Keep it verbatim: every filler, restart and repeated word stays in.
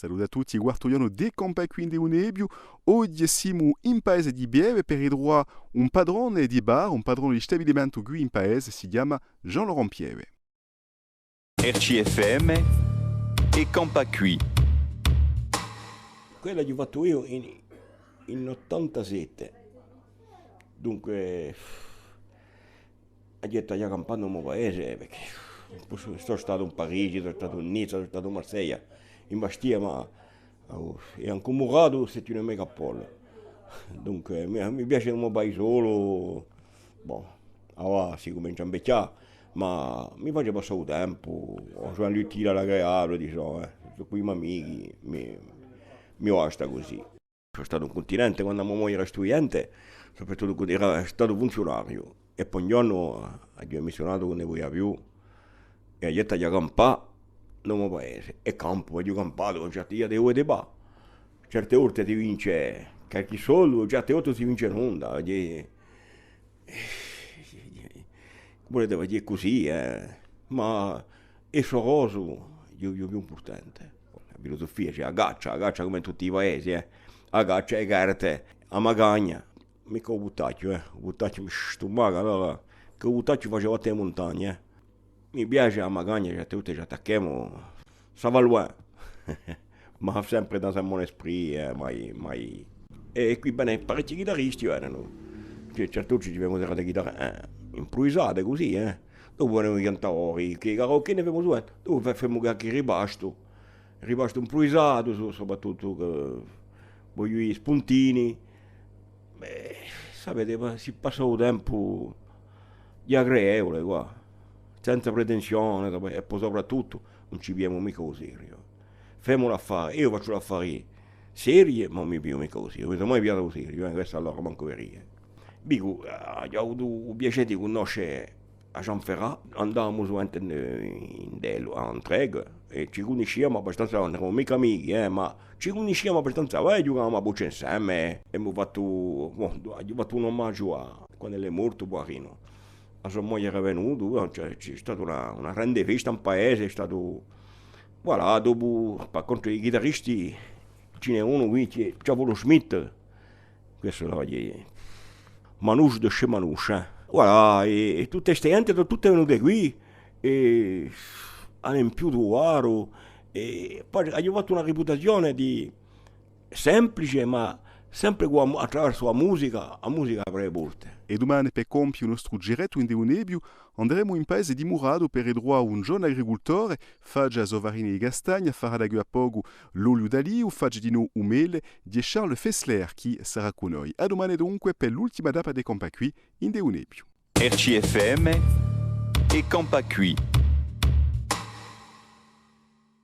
Salute à tutti, quartu ghjornu di Campà quì ind'è u Nebbiu. Oghje simu in paese di Pieve per ritruvà un patrone di bar, un patrone di stabilimentu quì in paese, si chjama Jean-Laurent Pieve. R C F M è Campà quì. Quella l'aghju fattu eiu in, in ottantasette. Dunque, aghju dettu, aghju da campà in u mo paese, perchè sò statu in Parigi, sò statu in Nizza, sò statu in Marseglia, in Bastia, ma, oh, è ancu Muratu, c'est une mégapole. Dunque, mi, mi piace u mo paisolu, bon, avà si cumencia à invechjà, ma mi face passà u tempu, o je joins l'utile à l'agréable, disons, eh. Sò cù i mo amichi, mi, mi basta cusì. Sò statu in cuntinente quandu a mo moglie era studiente, soprattuttu quandu era statu funziunariu. È po un ghjornu aghju missiunatu chì ùn ne pudia più, è aghju dettu aghju da campà in u mo paese. È campu, aghju campatu, certe, i dì di pà. Certe volte si vince qualchì soldu, certe volte ùn si vince nunda, perchè, eh, vulete fà cusì, eh. Ma hè sorosu, hè u, hè u più impurtante. A filusufia, ci hè a caccia, a caccia cum'è in tutti i paesi, eh. A caccia, e carte, a macagna. Micca u puttachju, eh. U puttachju mi stumaca, allora, chì u puttachju face parte di e muntagne, eh. Mi piace a macagna, certe volte ci attacchemu, ça va loin. Ma sempre dans un bon esprit, eh, mai, mai. È quì vene parechji chitaristi, venenu. Cioè, certi ci vene una sera di chitarre, eh, impruvisate cusì, eh. Dopu venenu i cantadori, chì i karaokè ne femu suvente. Dopu fe-, femu qualchì ripastu. Ripastu impruvisatu, so-, soprattuttu chì vogliu i spuntini. Bè, sapete, ma si passa u tempu di agreevule, quà, senza pretensione, è po soprattuttu ùn ci pigliemu micca u seriu. Femu l'affare, eiu facciu l'affari serii, ma ùn mi pigliu micca u seriu, ùn mi sò mai pigliatu u seriu, eh, quessa allora mancu veria. Dicu, ah, aghju avutu u piacè di cunnosce à Jean Ferrat, andavamu suvente in, in Dellu, à Entregues, è ci cunnisciamu abbastanza, ùn eramu micca amichi, eh, ma ci cunnisciamu abbastanza, eh, ghjucavamu à bocce inseme, è emu fattu, bon, aghju fattu un omagiu à, quand'ellu hè mortu, puarinu. A so moglia era venuta, eh, ci hè, ci hè stata una, una grande festa in paese, hè statu, voilà, dopu, par contu di i chitaristi, ci n'hè unu quì, ci hè Ciavolo Schmidt, Questu l'avia à dì. Manouche de chez Manouche, eh. Voilà, è, è tutte ste ghjente sò tutte venute quì, è anu empiutu u baru, è po aghju fattu una riputazione di semplice, ma sempre cù a mu-, attraversu a musica, a musica apre e porte. È dumane, per compie u nostru girettu ind'è u Nebbiu, anderemu in paese di Muratu per ritruvà un giovanu agricultore, face a so farina di castagna, farà da quì à pocu l'oliu d'alivu, face dinò u mele, di Charles Fessler, chì sarà cù noi. À dumane dunque per l'ultima tappa di Campà quì, ind'è u Nebbiu. R C F M è Campà quì.